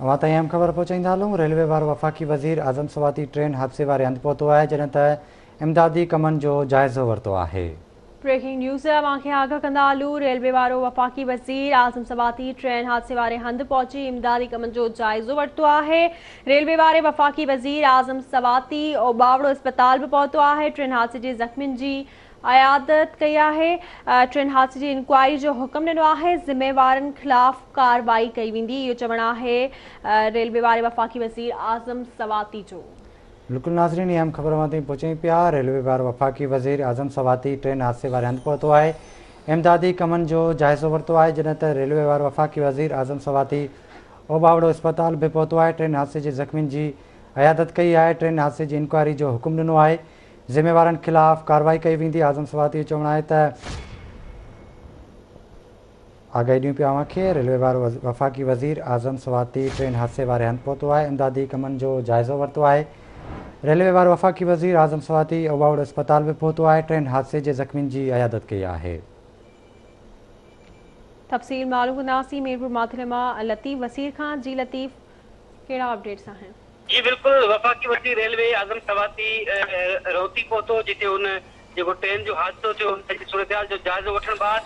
اوهان تائين اهم خبر پهچائيندا هلون، ريلوي وارو وفاقي وزير اعظم سواتي ٽرين حادثي واري هنڌ پهتو آهي، جڏهن ته امدادي ڪمن جو جائزو ورتو آهي. بريڪنگ نيوز اوهان کي آگاهه ڪندا هلون، ريلوي وارو وفاقي وزير اعظم سواتي ٽرين حادثي واري هنڌ پهچي امدادي ڪمن جو جائزو ورتو آهي. ريلوي واري وفاقي وزير اعظم سواتي اوٻاوڙو اسپتال به پهتو آهي، ٽرين حادثي جي زخمين جي عيادت ڪئي آهي، ٽرين حادثي جي انڪوائري جو حڪم ڏنو آهي، ذميوارن خلاف ڪارروائي ڪئي ويندي، اهو چوڻ آهي ريلوي واري وفاقي وزير اعظم سواتي جو. بلڪل ناظرين اهم خبر اوهان تائين پهچايون پيا، ريلوي وارو وفاقي وزير اعظم سواتي ٽرين حادثي واري هنڌ پهتو آهي، امدادي ڪمن جو جائزو ورتو آهي، جڏهن ته ريلوي وارو وفاقي وزير اعظم سواتي اوٻاوڙو اسپتال به پهتو آهي، ٽرين حادثي جي زخمين جي عيادت ڪئي آهي، ٽرين حادثي جي انڪوائري جو حڪم ڏنو آهي، ذميوارن خلاف ڪارروائي ڪئي ويندي، اعظم سواتي جو چوڻ آهي ته آگاهي ڏيون پيا اوهان کي، ريلوي وارو وفاقي وزير اعظم سواتي ٽرين حادثي واري هنڌ پهتو آهي، امدادي ڪمن جو جائزو ورتو آهي، ريلوي وارو وفاقي وزير اعظم سواتي اوٻاوڙو اسپتال به پهتو آهي، ٽرين حادثي جي زخمين جي عيادت ڪئي آهي. تفصيل معلوم ڪنداسين ميرپور ماٿيلي مان لطيف وسير کان، جي لطيف ڪهڙا اپڊيٽس آهن؟ جي بلڪل وفاقي وزير ريلوي اعظم سواتي رهوتي پهتو جتي هن جيڪو ٽرين جو حادثو ٿيو ان جي صورتحال جو جائزو وٺڻ بعد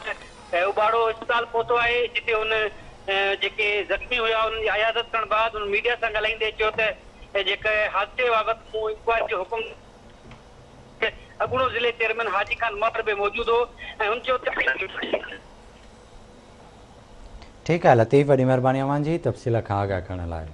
اوٻاڙو اسپتال پهتو آهي جتي هن جيڪي زخمي هيا انهن جي عيادت ڪرڻ بعد هن ميڊيا سان ڳالهائيندي چيو ته جيڪي حادثي بابت مون انڪوائري جو حڪم اڳوڻو ضلعي چيئرمين حاجي خان مهر به موجود هو ۽ هن چيو ته. ٺيڪ آهي لطيف وڏي مهرباني اوهان جي تفصيل کان آگاهه ڪرڻ لاء.